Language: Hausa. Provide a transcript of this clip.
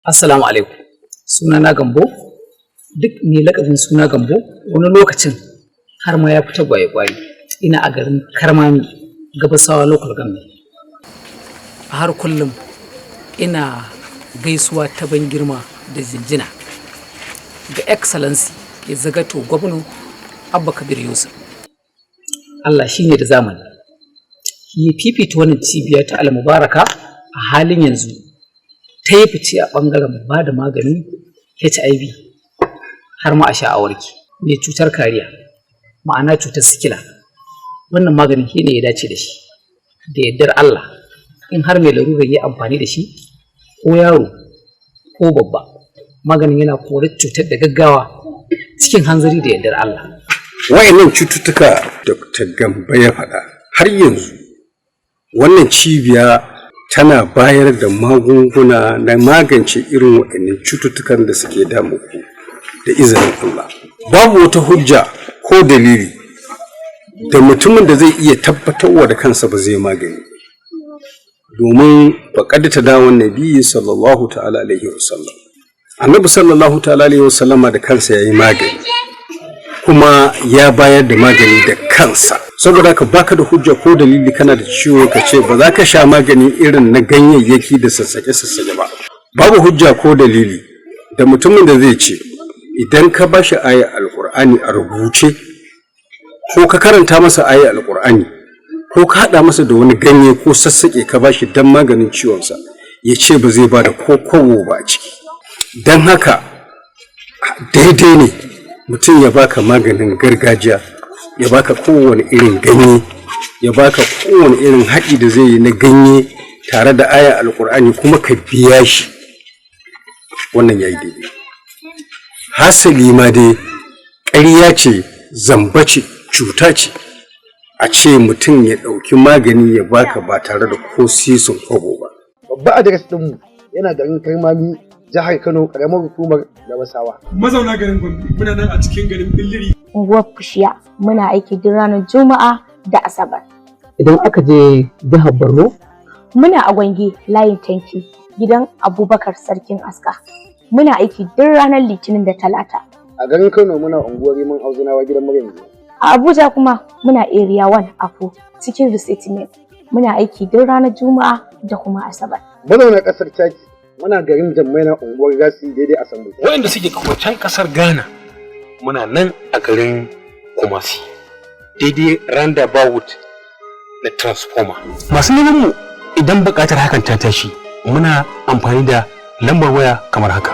Assalamu alaikum. Sunana Gambo. Duk mai lakabin suna Gambo wani lokacin har ma ya fita gwaye-gwaye. Ina a garin Karmami, Gabasawa Local Government. A har kullum ina gaisuwa ta ban girma da jinjina ga Excellency ya zagato Gwamna Abba Kabir Yusuf. Allah shi ne da zamani. Ya fifita wannan cibiya ta Al-Mubaraka a halin yanzu ta yi fice a ɓangaren ba da maganin HIV har ma a sha a warke. Mai cutar kariya, ma'ana cutar sikila, wannan maganin shi ne ya dace da shi. Da yardar Allah, in har mai larurar ya amfani da shi, ko yaro ko babba, maganin yana korar cutar da gaggawa cikin hanzari da yardar Allah. Wa'annan cututtuka Dr. Gamba ya faɗa, har yanzu wannan cibiya tana bayar da magunguna na magance irin waɗannan cututtukan da suke damu ku da izinin Allah. Babu wata hujja ko dalili da mutumin da zai iya tabbatarwa da kansa ba zai magani, domin faƙad ta dawon nabi sallallahu ta'ala alaihi wasallam, Annabi sallallahu ta'ala alaihi wasallama da kansa ya yi magani kuma ya bayar da magani da kansa. Saboda haka baka da hujja ko dalili, kana da ciwo ka ce ba za ka sha magani irin na ganyayyaki da sassaƙe-sassaƙe ba. Babu hujja ko dalili da mutumin da zai ce idan ka ba shi aya Alƙur'ani a rubuce, ko ka karanta masa aya Alƙur'ani, ko ka haɗa masa da wani ganye ko sassaƙe ka ba shi don maganin ciwonsa, ya ce ba zai ba da ko kobo ba a ciki. Don haka daidai ne mutum ya baka maganin gargajiya, ya baka kowane irin ganye, ya baka kowane irin haɗi da zai yi na ganye tare da aya Alƙur'ani, kuma ka biya shi. Wannan ya yi daidai. Hasali ma dai ƙarya ce, zamba ce, cuta ce a ce mutum ya ɗauki magani ya baka ba tare da ko sisin kwabo ba. Babba adres ɗinmu yana garin Karmami, jihar Kano, ƙaramar hukumar Gabasawa. Mazauna garin Gombe, muna nan a cikin garin Billiri. Unguwar Fushiya, muna aiki duk ranar Juma'a da Asabar. Idan aka je jihar Borno, Muna a Gwange, layin Tanki, gidan Abubakar Sarkin Aska. Muna aiki duk ranar Litinin da Talata. A garin Kano muna unguwar Rimin Auzunawa, gidan Maryam. A Abuja kuma muna Area 1 Afo, cikin Resettlement. Muna aiki duk ranar Juma'a da kuma Asabar. Mazauna ƙasar Chadi, muna garin Jammaina, unguwar Gasi, daidai Asambu. Waɗanda suke can ƙasar Ghana, muna nan a garin Kumasi, daidai roundabout na transformer. Masu neman mu, idan buƙatar hakan ta tashi, muna amfani da lambar waya kamar haka.